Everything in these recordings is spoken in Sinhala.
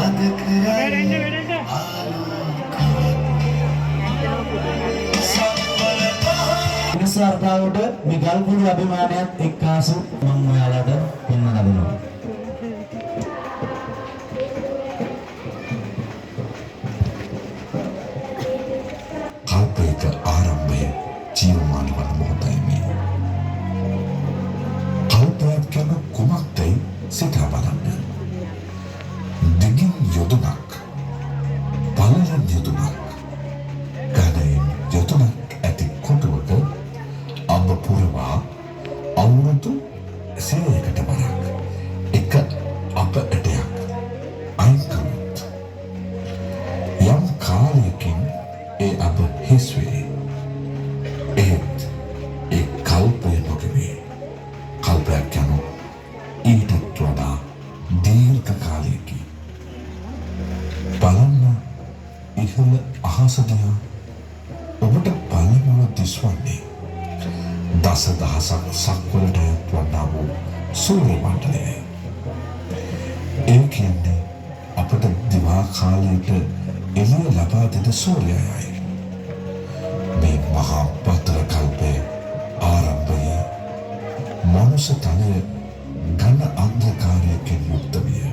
අද කරයි ආලෝකවත් සක්වල පහ වෙනස් වාර්තාවට මේ ගල්කුඩු අභිමානයත් එක්කාසු මම ඔයාලට පෙන්වලා දෙනවා. කල්පයක ආරම්භය ජීවමාන වන මොහොතයි මේ. කල්පයක් යනු කුමක්දයි සිතා බලන්න. දිගින් යොදුනක්, පළලින් යොදුනක්, ඝනයෙන් යොදුනක් ඇති කොටුවක අඹ පුරවා අවුරුදු 100කට වරක් එක අප ඇටයක් අයින් කළොත් යම් කාලයකින් ඒ අප හිස් වේ. එහෙත් ඒ කල්පය නොගෙවේ. කල්පයක් යනු ඊටත් වඩා දීර්ඝ කාලයකි. බලන්න ඉහළ අහස දිහා. ඔබට පළමුව දිස්වන්නේ දස දහසක් සක්වලට අයත් වන්නා වූ සූර්ය මණ්ඩලයයි. ඒ කියන්නේ අපට දිවා කාලයට එළිය ලබා දෙන සූර්යයයි. මේ මහා භද්‍ර කල්පය ආරම්භයේ මනුෂ්‍ය තලය ඝන අන්ධකාරයකින් යුක්ත විය.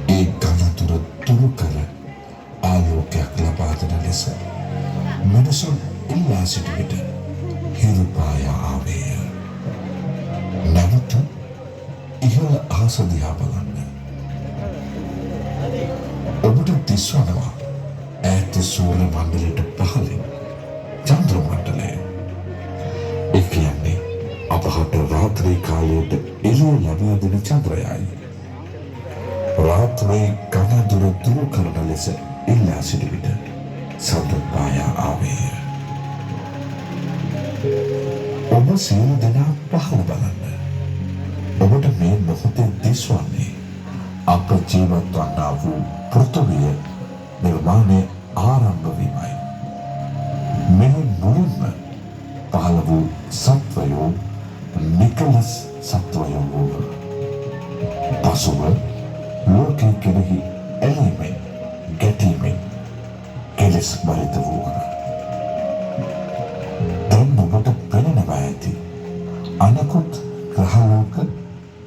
ඒ ඝනතුර දුරු කර ආලෝකයක් ලබා දෙන ලෙස මිනිසුන් ඉල්ලා සිටු විට හිරු පායා ආවේය. නැවත ඉහළ අහස දිහා බලන්න. ඔබට දිස්වනවා ඈත සූර්ය මණ්ඩලයට පහළින් චන්ද්‍ර මණ්ඩලය. ඒ කියන්නේ අපහට රාත්‍රී කාලයට එළිය ලබා දෙන චන්ද්‍රයයි. රාත්‍රී ඝන දුර දුරු කරන ලෙස ඉල්ලා සිටු විට සඳ පායා ආවේය. ඔබ සියලු දෙනා පහළ බලන්න. ඔබට මේ මොහොතේ දිස්වන්නේ අප ජීවත් වන්නා වූ පෘථුවිය නිර්මාණය ආරම්භ වීමයි. මෙහි මුලින්ම පහළ වූ සත්වයෝ නිකලස් සත්වයෝ වූහ. පසුව ලෝකය කෙරෙහි ඇලීමෙන් ගැටීමෙන් කෙලෙස් බරිත වූහ. දැන් ඔබට පෙනෙනවා ඇති අනෙකුත් ග්‍රහලෝක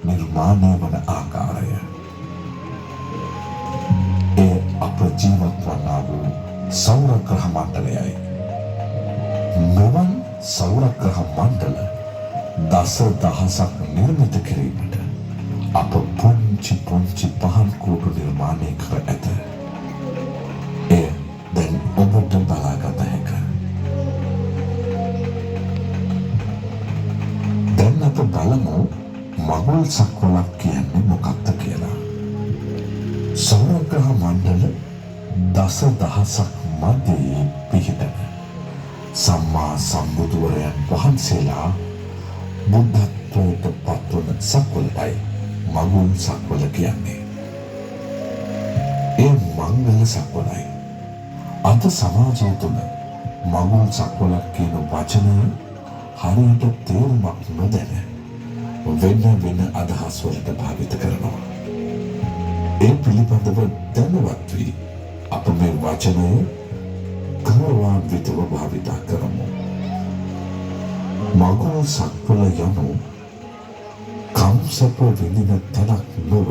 නිර්මාණය වන ආකාරය. එය අප ජීවත් වන්නා වූ සෞර ග්‍රහ මණ්ඩලයයි. මෙවන් සෞර ග්‍රහ මණ්ඩල දස දහසක් නිර්මිත කිරීමට අප පුංචි පුංචි පහන් කූටු නිර්මාණය කර ඇත. එය දැන් ඔබට බලාගත හැක. දැන් අප බලමු මගුල් සක්වලක් කියන්නේ මොකක්ද කියලා. සෞර ග්‍රහ මණ්ඩල දස දහසක් මැදයේ පිහිටන සම්මා සම්බුදුවරයන් වහන්සේලා බුද්ධත්වයට පත්වන සක්වලටයි මගුල් සක්වල කියන්නේ. එය මංගල සක්වලයි. අද සමාජය තුළ මගුල් සක්වලක් කියන වචනය හරියට තේරුමක් නොදැන වෙන වෙන අදහස් වලට භාවිත කරනවා. ඒ පිළිබඳව දැනුවත් වී අප මේ වචනය ගෞරවාන්විතව භාවිතා කරමු. මගුල් සක්වල යනු කම්සප විඳින තැනක් නොව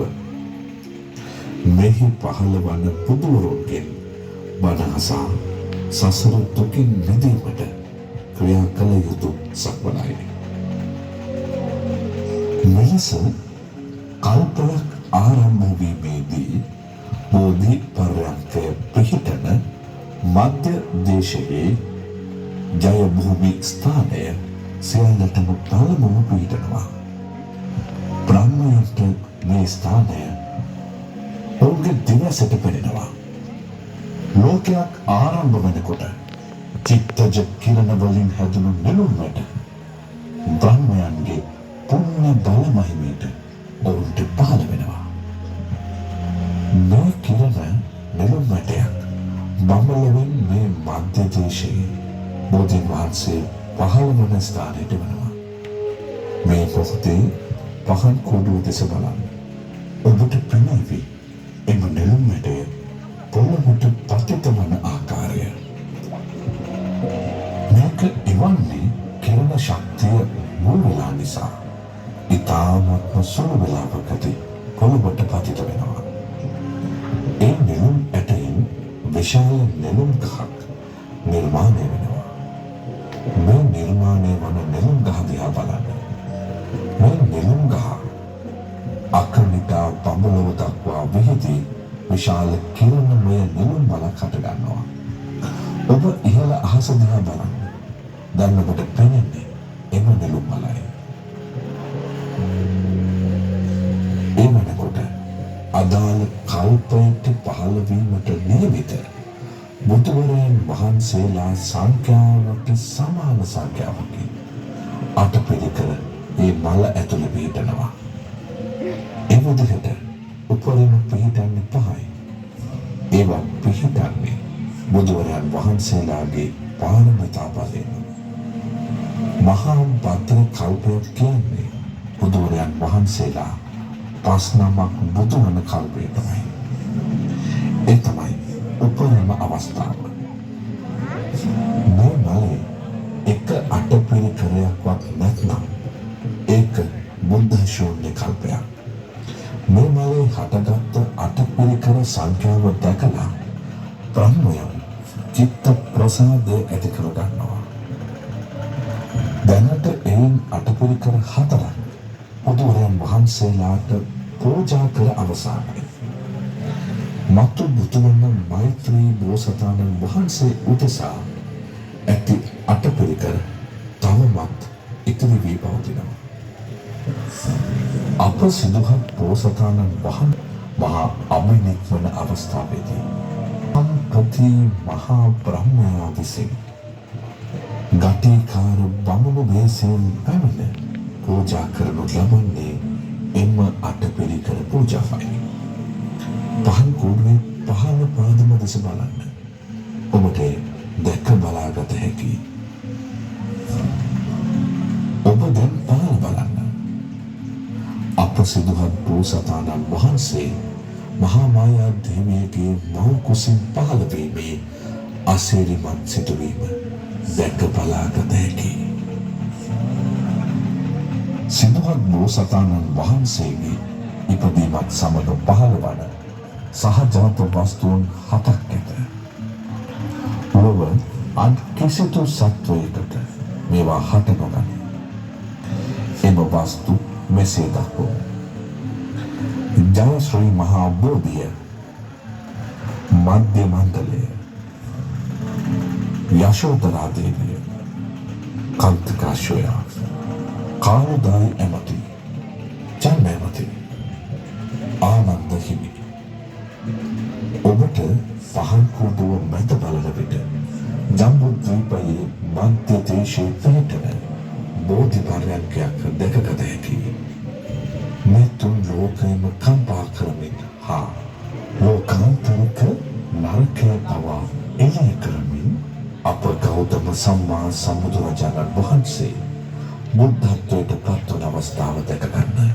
මෙහි පහළ වන බුදුවරුන්ගෙන් බණ අසා සසර දුකින් මිදීමට ක්‍රියා කළ යුතු සක්වලයි. මෙලෙස කල්පයක් ආරම්භ වීමේදී බෝධි පර්යංකය පිහිටන මධ්‍ය දේශයේ ජයභූමි ස්ථානය සියල්ලටම පළමුව පිහිටනවා. බ්‍රහ්මයන්ට මේ ස්ථානය ඔවුන්ගේ දිවැසට පෙනෙනවා. ලෝකයක් ආරම්භ වෙනකොට චිත්තජ කිරණ වලින් හැදුණු නෙළුම් වැට බ්‍රහ්මයන්ගේ පුණ්‍ය බල මහිමයට ඔවුන්ට පහළ වෙනවා. මේ කිරණ නෙළුම් වැටයක් බඹලොවින් මේ මධ්‍ය දේශයේ බෝධීන් වහන්සේ පහළ වන ස්ථානයට වෙනවා. මේ මොහොතේ පහන් කූඩුව දෙස බලන්න. ඔබට පෙනේවි එම එවන්නේ කිරණ ශක්තිය මුල් වෙලා නිසා ඉතාමත්ම සුළු වෙලාවකදී පොළොවට පතිත වෙනවා. ඒ නෙළුම් ඇටයෙන් විශාල නෙළුම් ගහක් නිර්මාණය වෙනවා. මේ නිර්මාණය වන නෙළුම් ගහ දිහා බලන්න. මේ නෙළුම් ගහ අකනිටා බඹලොව දක්වා විහිදී විශාල කිරණමය නෙළුම් මලක් හටගන්නවා. ඔබ ඉහළ අහස දිහා බලන්න. දැන් ඔබට පෙනෙන්නේ එම නෙළුම් මලයි. ඒ වෙනකොට අදාළ කල්පයට පහළ වීමට නියමිත බුදුවරයන් වහන්සේලා සංඛ්‍යාවට සමාන සංඛ්‍යාවකින් අටපිරිකර ඒ මල ඇතුළේ පිහිටනවා. ඒ විදිහට උපරිම පිහිටන්නේ 5යි. ඒවා පිහිටන්නේ බුදුවරයන් වහන්සේලාගේ පාරමිතා බලයෙන්. මහා භද්‍ර කල්පයක් කියන්නේ බුදුවරයන් වහන්සේලා 5 නමක් බුදු වන කල්පය තමයි. ඒ තමයි උපරිම අවස්ථාව. මේ මලේ එක අටපිරිකරයක්වත් නැත්නම් ඒක බුද්ධ ශූන්‍ය කල්පයක්. මේ මලේ හටගත්ත අටපිරිකර සංඛ්‍යාව දැකලා බ්‍රහ්මයන් චිත්ත ප්‍රසාදය ඇති කරගන්නවා. දැනට එයින් අටපිරිකර 4ක් බුදුවරයන් වහන්සේලාට පූජා කර අවසానයි. මතු බුදුවන මෛත්‍රී බෝසතාණන් වහන්සේ උදෙසා ඇති අටපිරිකර තවමත් ඉතිරි වී පවතිනවා. අප සිදුහත් බෝසතාණන් වහන්සේ මහා අබිනික්මන අවස්ථාවේදී සම්පති මහා බ්‍රහ්මයා විසින් ගටිකාර බමුණු භේසයෙන් පැමිණ පූජා කරනු ලබන්නේ එම අටපිරිකර පූජාවයි. පහන් කූඩුවේ පහළ පාදම දෙස බලන්න. ඔබට දැක බලාගත හැකියි. ඔබ දැන් පහළ බලන්න. අප සිදුහත් බෝසතාණන් වහන්සේ මහා මායා දේවියගේ මව් කුසින් පහළ වීමේ අසිරිමත් සිදුවීම දැක බලාගත හැකියි. සිදුහත් බෝසතාණන් වහන්සේගේ ඉපදීමත් සමග පහළ වන සහජාත වස්තුන් 7ක් ඇත. ලොව අන් කිසිදු සත්වයකට මේවා හට නොගනී. එම වස්තු මෙසේ දක්වමු. ජයශ්‍රී මහා බෝධිය, මධ්‍ය මණ්ඩලය, යශෝදරා දේවිය, කන්තිකාශ්වයා, කානුදායි ඇමති, චන්න ඇමති, ආනන්ද හිමි. ඔබට පහන් කූඩුව මැද බලන විට ජම්බුද්වීපයේ මධ්‍ය දේශයේ පිහිටන බෝධි පර්යංකයක් දැකගත හැකියි. මේ තුන් ලෝකයම කම්පා කරමින් හා ලෝකාන්තරික නරකය පවා එළිය කරමින් අප ගෞතම සම්මා සම්බුදුරජාණන් වහන්සේ බුද්ධත්වයට පත්වන අවස්ථාව දැක ගන්න.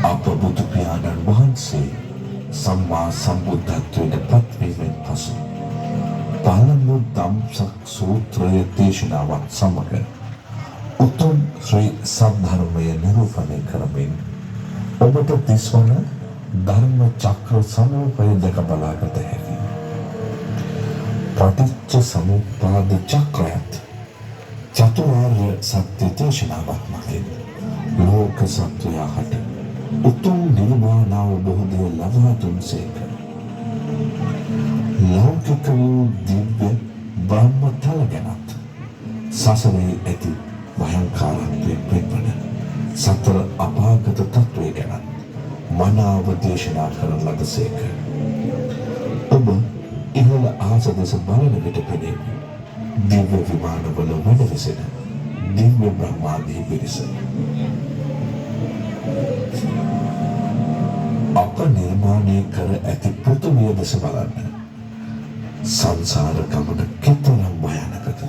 අප බුදු පියාණන් වහන්සේ සම්මා සම්බුද්ධත්වයට පත්වීමෙන් පසු පළමු ධම්සක් සූත්‍රය දේශනාවත් සමග උතුම් ශ්‍රී සද්ධර්මය නිරූපණය කරමින් ඔබට දිස්වන ධර්ම චක්‍ර සමූහය දැක බලාගත හැකියි. පටිච්ච සමුප්පාද චක්‍රයත් චතුරාර්ය සත්‍ය දේශනාවක් මගින් ලෝක සත්වයා හට උතුම් නිර්වාණ අවබෝධය ලබා දුන්සේක. ලෞකික වූ දිව්‍ය බ්‍රහ්මතල ගැනත් සසරේ ඇති භයංකාරත්වයෙන් පෙන්වන සතර අපාගත තත්ත්වය ගැනත් මනාව දේශනා කරන ලදසේක. ඔබ ඉහළ අහස දෙස බලන විට පෙනේ දිව්‍ය විමානවල වැඩ වෙසෙන දිව්‍ය බ්‍රහ්මාදී පිරිස. අප නිර්මාණය කර ඇති පෘථිවිය දෙස බලන්න. සංසාර ගමන කෙතරම් භයානකද?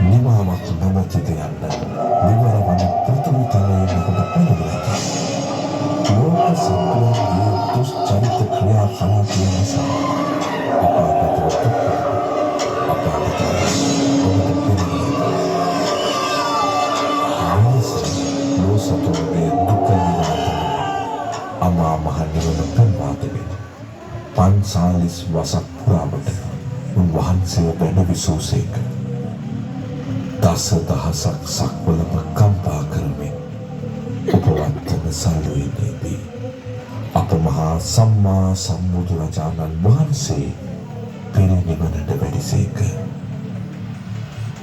නිමාවක් නොමැතිද යන්න විවර වන පෘථිවි තලයේ මොකද පෙනෙන්නේ ඇත. ලෝක සත්වයන්ගේ දුෂ්චරිත ක්‍රියාකලාපය නිසා අපාගතව දුක් විඳ. අපාගතව ඔබට පෙනෙන්නේ. මෙලෙස ලෝ සතුන්ගේ දුක නිවා අමා මහ නිවන පෙන්වා දෙමින් 45 වසක් පුරාවට උන්වහන්සේ වැඩ විසූසේක. දස දහසක් සක්වලම කම්පා කරමින් උපවත්තන සල්ලුවේදී අප මහා සම්මා සම්බුදුරජාණන් වහන්සේ පිරිනිවනට වැඩිසේක.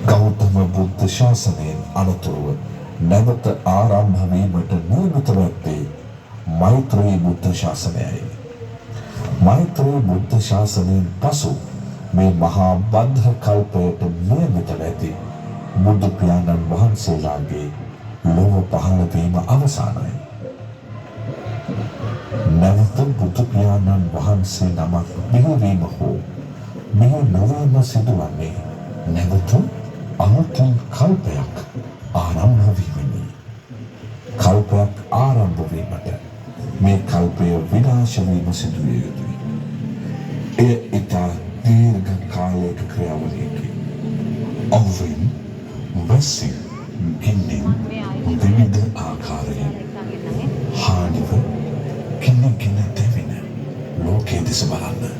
ගෞතම බුද්ධ ශාසනයෙන් අනතුරුව නැවත ආරම්භ වීමට නියමිතව ඇත්තේ මෛත්‍රී බුද්ධ ශාසනයයි. මෛත්‍රී බුද්ධ ශාසනයෙන් පසු මේ මහා බද්ධ කල්පයට නියමිතව ඇති බුදු පියාණන් වහන්සේලාගේ ලොව පහළ වීම අවසానයි. නැවත බුදු පියාණන් වහන්සේ නමක් බිහිවීම හෝ බිහි නොවීම සිදුවන්නේ නැවත අලුතින් කල්පයක් ආරම්භ වීමෙනි. කල්පයක් ආරම්භ වීමට මේ කල්පය විනාශ වීම සිදුවිය යුතුයි. එය ඉතා දීර්ඝ කාලයක ක්‍රියාවලියකි. අවුවෙන්, වැස්සෙන්, ගින්නෙන් විවිධ ආකාරයෙන් හානිව ගිනිගෙන දැවෙන ලෝකයේ දෙස බලන්න.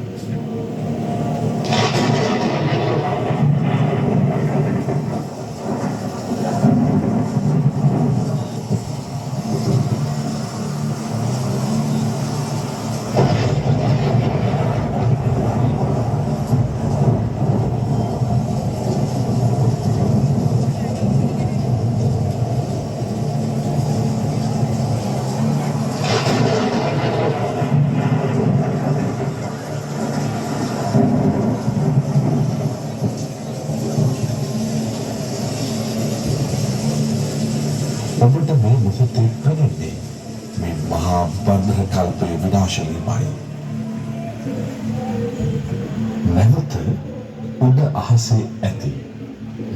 ඔබට මේ මොහොතේ පෙනෙන්නේ මේ මහා බන්ධ කල්පයේ විනාශ වීමයි. නැවත උඩ අහසේ ඇති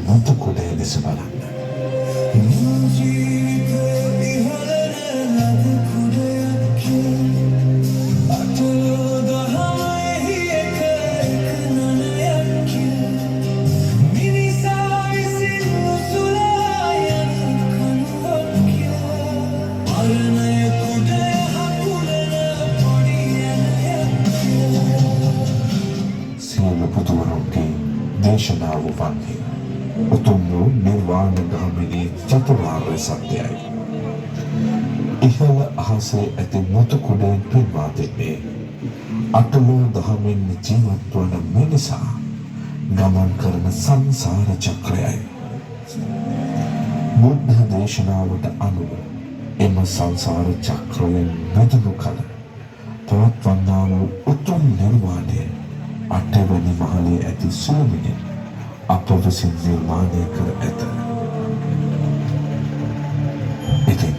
මුතු කුඩය දෙස බලන්න. ජීවිතය ඉහළන ලද කුඩයක්, අටලෝ දහම එහි එක එක නනයක්, මිනිසා විසින් උසුලා යන කණුවක්, මරණය කුඩය හකුලන පොඩි ඇණයක්. සියලු බුදුවරුන්ගේ දේශනාව වන්නේ උතුම් වූ නිර්වාණ ගාමිනී චතුරාර්ය සත්‍යයයි. ඉහළ අහසේ ඇති මුතු කුඩයෙන් පෙන්වා දෙන්නේ අටලෝ දහමින් ජීවත් වන මිනිසා ගමන් කරන සංසාර චක්‍රයයි. බුද්ධ දේශනාවට අනුව එම සංසාර චක්‍රයෙන් මිදුණු කල පවත්වන්නා වූ උතුම් නිර්වාණය අටවැනි මහලේ ඇති සුළුමිණින් අප විසින් නිර්මාණය කර ඇත. ඉතින්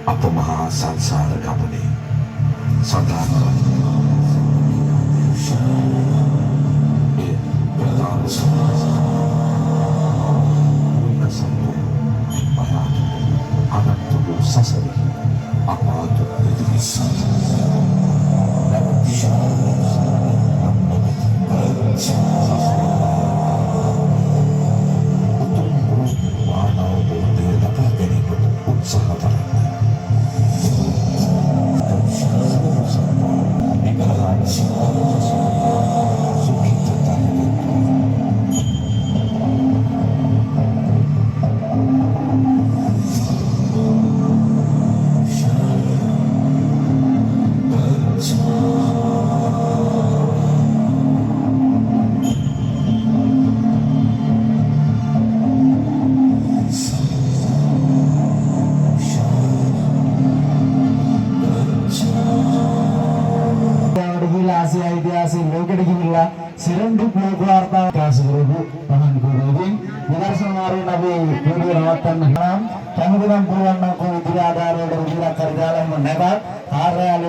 අප මහා සංසාර ගමනේ සදාකල් එය ප්‍රධාන ලෝක සත්වය භයානක අනන්ත වූ සසරෙහි අපාදුක් විඳිමින් නැවතී නම් නොමැති සසරේ උතුම් වූ නිර්වාණ අවබෝධය ලබා ගැනීමට උත්සාහ දරන්න. සියලු සත්වයන් නිබ්බාන සුඛිත තැන වෙත්වා. ගිහිල්ලා ආසියා ඉතිහාසයේ ලෝකෙට ගිහිල්ලා සිරන්ඩිප් ලෝක වාර්තා විකාශ කරපු මහාන් ගුරුවරුන් විදර්ශන මාර්ගයෙන් අපි වීඩියෝ නවත්තන්න නම් කැමති නම් පුළුවන් නම් කොයි ඉදිරි ආධාර වලට රුපියලක් හරි දාලා එහෙම නැතත් කාර්යාලයේ